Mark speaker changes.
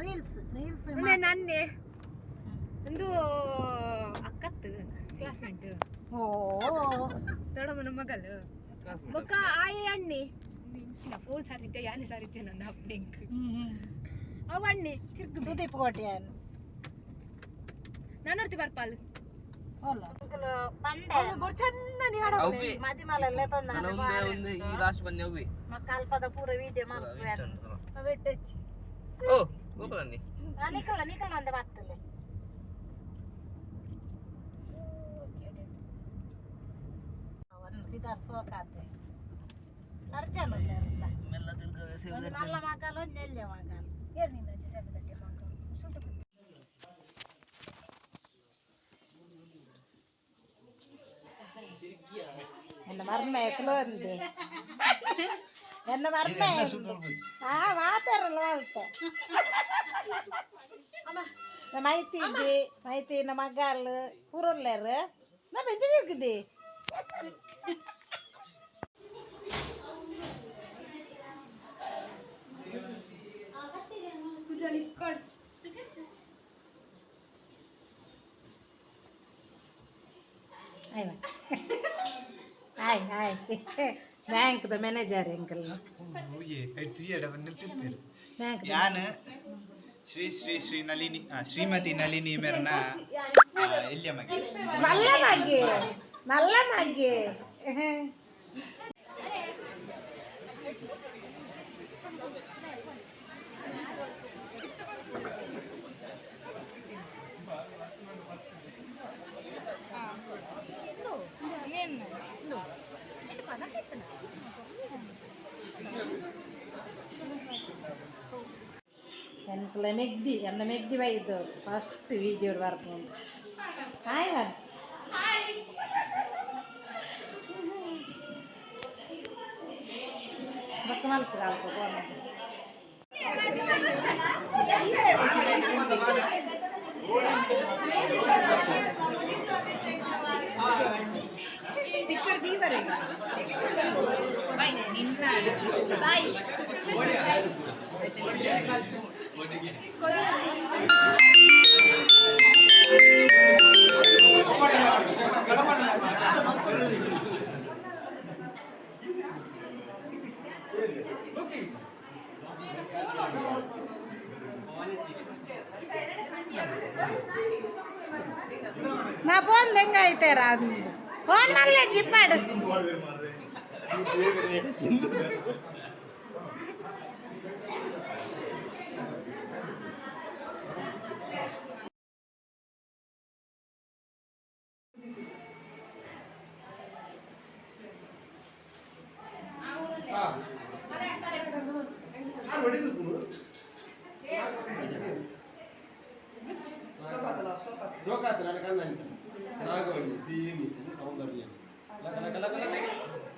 Speaker 1: Reels reels.
Speaker 2: ಉಂದೆ ನನ್ನೆ ಒಂದು ಅಕ್ಕತ್ತು classmate.
Speaker 1: ಓ.
Speaker 2: ದೊಡ್ಡಮ್ಮನ ಮಗಲು ಬೊಕ್ಕ ಆಯೆ ಅಣ್ಣೆ ಇಂಚಿನ ಫೋನ್ ಸಾರಿದ್ದೆ ಯಾನೆ ಸಾರಿದ್ದೆ ನಂದು ಅಪ್ನಿಂಗ್ ಅವ ಅಣ್ಣೆ ತಿರ್ಗು.
Speaker 1: ಸುದೀಪ್ ಕೋಟ್ಯಾನ್.
Speaker 2: ನಾನು ಬರ್ಪಾಲ್.
Speaker 1: ಅಲ್ಲ ಪಂಡೆ.
Speaker 2: ಚಂದನಿ.
Speaker 3: ಅವ್ವೆ.
Speaker 1: ಮದಿಮಲೆಲ್ಲ ತೊಂದರೆ.
Speaker 3: ಒಂದು ಈ ಲಾಸ್ಟ್ ಬನ್ನಿ ಅವ್ವೆ.
Speaker 1: ಮಕ್ಕಲ್ಪದ ಪೂರ ವೀಡಿಯೋ ಮಲ್ಪುವೆ.
Speaker 2: ಅವೆಟ್ಟಚ್ಚಿ.
Speaker 3: ಓ ಗೋಕುಲನ್ನಿ.
Speaker 1: ನಿಕಲ ನಿಕಲ ಅಂದ ಬತ್ತಲೆ. ಒಂದು ಬಿದಾರ್ ಸೋಕಾತೆ ಅರ್ಜನ.
Speaker 3: ಮೆಲ್ಲ ತಿರ್ಗ.
Speaker 1: ಒಂದು ಮಲ್ಲ ಮಗಲ್, ಒಂದು ಎಲ್ಯ ಮಗಲ್.
Speaker 2: ಏರ್ ನಿನ್ನ ಅಜ್ಜಿ ಸೇವೆ ಮಗ ಸುಂಟು.
Speaker 1: ಎನ್ನ ಮರ್ಮ ಕುಲೊಂದೆ ಎನ್ನ ಮರ್ಮ ಆ ಮಾತಾರಲ್ಲ ಮಾಡ್ತೆ. ಮೈತಿ ಇದ್ದಿ ಮೈತಿ ನಮ್ಮ ಮಗಲ್ ಪೂರಲ್ಲೇರು ನಾ ಬೆಂಚಿ ತಿರ್ಗಿದ್ದಿ.
Speaker 2: ಕುಜಲಿ ಕಡ್.
Speaker 1: ಆಯ್ ಆಯ್ ಆಯ್ ಬ್ಯಾಂಕ್ದ ಮ್ಯಾನೇಜರ್ ಎಂಕಲ್. ಬ್ಯಾಂಕ್.
Speaker 4: ಯಾನ್ ಶ್ರೀ ಶ್ರೀ ಶ್ರೀ ನಳಿನಿ ಶ್ರೀಮತಿ ನಳಿನಿ ಮೇರನ ಎಲ್ಯ ಮಗೆ.
Speaker 1: ಮಲ್ಲ ಮಗ್ಗೆ ಮಲ್ಲ ಮಗ್ಗೆ. ಎಂಕಲ ಮೆಗ್ದಿ ಎನ್ನ ಮೆಗ್ದಿ ಬೈದು ಫಸ್ಟ್ ವೀಡಿಯೋ ಬರ್ಕೊಂಡು ಹಾಯ್ ಬರ್. ಬೊಕ್ಕ ಮಲ್ಪುಗ ಅಲ್ಪ ಫೋನ್. ಸ್ಟಿಕ್ಕರ್ ದೀವರೆ.
Speaker 2: ಬಾಯ್.
Speaker 1: ನಾ ಫೋನ್ ಹೆಂಗ ಐತಾರ ಫೋನ್ ಮಲ್ಲೆ ಜಿಪ್ಪಾಡು.
Speaker 5: ಶೋಕಾತ ನನ್ನ ಕಣ್ಣಂಚ ನಾಗವಳ್ಳಿ ಸೀಮಿ ಸೌಂದರ್ಯ ಲಕ ಲಕ ಲಕ ಲಕ.